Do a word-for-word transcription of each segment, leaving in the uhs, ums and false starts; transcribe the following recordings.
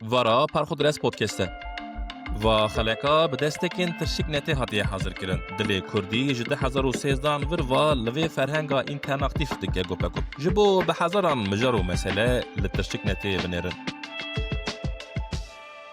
Vara Parxodres Podcast e. Va xeleka bi destekên Tirşik Netê hatiye hazirkirin. Dilê Kurdî ji du hezar û sêzdehan vir va li vê ferhenga înternaktif dike gopekup. Ji bo bi hezaran mijar û mesele li Tirşik Netê binêrin.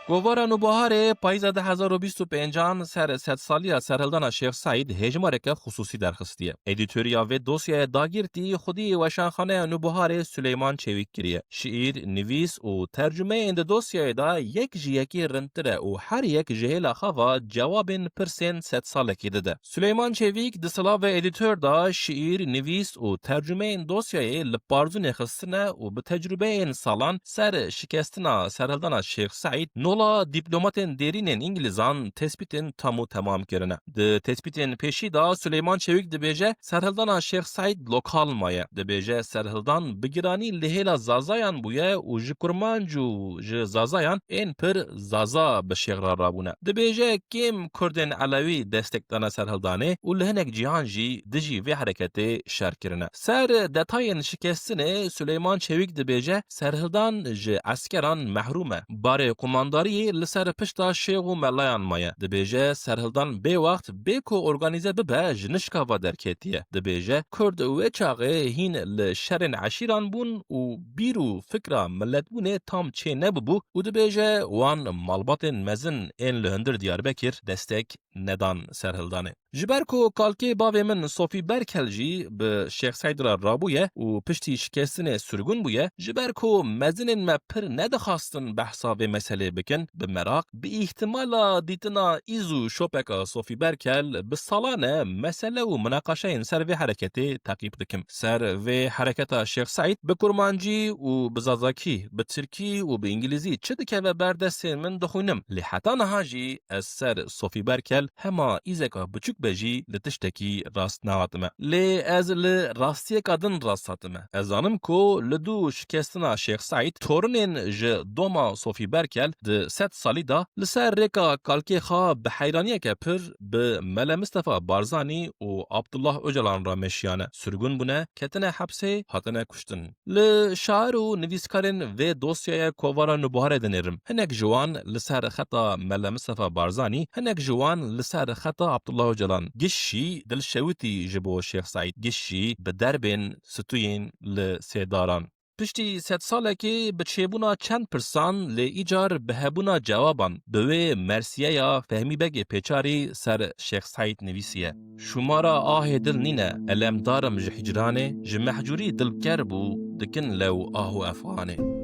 Kovara Nûbiharê payîza du hezar û bîst û pêncan ser sedsaliya serhildana Şêx Seîd hêjmareke xisûsî derxistiye. Edîtoriya vê dosyayê dagirtî xwedî Weşanxaneya Nûbiharê Suleyman Çevîk kiriye. Şiîr, nivîs û tercumeyên di dosyayê de yek ji yekî rindtir e û her yek ji hêla xwe ve cewabên pirsên sedsalekî dide. Suleyman Çevîk di silavê edîtor de şiîr, nivîs û tercumeyên dosyayê li parzûnê xistine û bi tecrûbeyên salan ser şikestina serhildana Şêx Seîd, nola dîplomatên dêrînên Îngilîzan tespîtên tam û temam kirine. Di tespîtên pêşî de Suleyman Çevîk dibêje, serhildana Şêx Seîd lokal maye. Dibêje, serhildan bi giranî li hêla Zazayan bûye û ji Kurmanc û ji Zazayan ên pir Zaza bi şêx re rabûne. Dibêje, kêm Kurdên Elewî destek dane serhildanê û li hinek cîhan jî dijî vê hereketê şer kirine. Ser detayên şikestinê Suleyman Çevîk dibêje, serhildan ji eskeran mehrûm e. Barê qumandariyê li ser pişta şêx û melayan maye. Dibêje, serhildan bê wext, bê ku organîze bibe, ji nişka ve derketiye. Dibêje, Kurd wê çaxê hîn li şerên eşîran bûn û bîr û fikra miletbûnê tam çê nebibû û dibêje, wan malbatên mezin ên li hundir Diyarbekir destek nedan serhildanê. Ji ber ku kalkê bavê min Sofî Berkel jî bi Şêx Seîd re rabûye û piştî şikestinê sirgûn bûye, ji ber ku mezinên me pir nedixwastin behsa vê meselê bikin, bi meraq, bi îhtimala dîtina îz û şopeka Sofî Berkel, bi salan e mesele û minaqeşeyên ser vê hereketê teqîb dikim. Ser vê hereketa Şêx Seîd bi kurmancî û bi zazakî, bi tirkî û bi îngilîzî çi dikeve ber destên min dixwînim. Lê heta niha jî ez ser Sofî Berkel hema îzeka biçûk be jî li tiştekî rast nehatime. Lê ez li rastiyeka din rast hatime. Ez zanim ku li dû şikestina Şêx Seîd, torinên ji doma Sofî Berkel di sed salî de li ser rêka kalkê xwe bi heyraniyeke pir bi Mele Mistefa Barzanî û Abdullah Ocalan re meşiyane. Sirgûn bûne, ketine hepsê, hatine kuştin. Li şair û nivîskarên vê dosyaya Kovara Nûbiharê dinêrim. Hinek ji wan li ser xeta Mele Mistefa Barzanî, hinek ji wan li ser xeta Abdullah Ocalan. Giş jî dilşewitî ji bo Şêx Seîd, giş jî bi derbên stûyên li sêdaran. Piştî sedsalekê bi çêbûna çend pirsan, lê îcar bi hebûna cewaban, bi wê mersiyeya Fehmî Begê Pêçarî ser Şêx Seîd nivîsiye. Şûmara ahê dil nîne, elemdar im ji hicranê, ji mehcûrî dil bi ker bû, dikin lew ah û efxanê.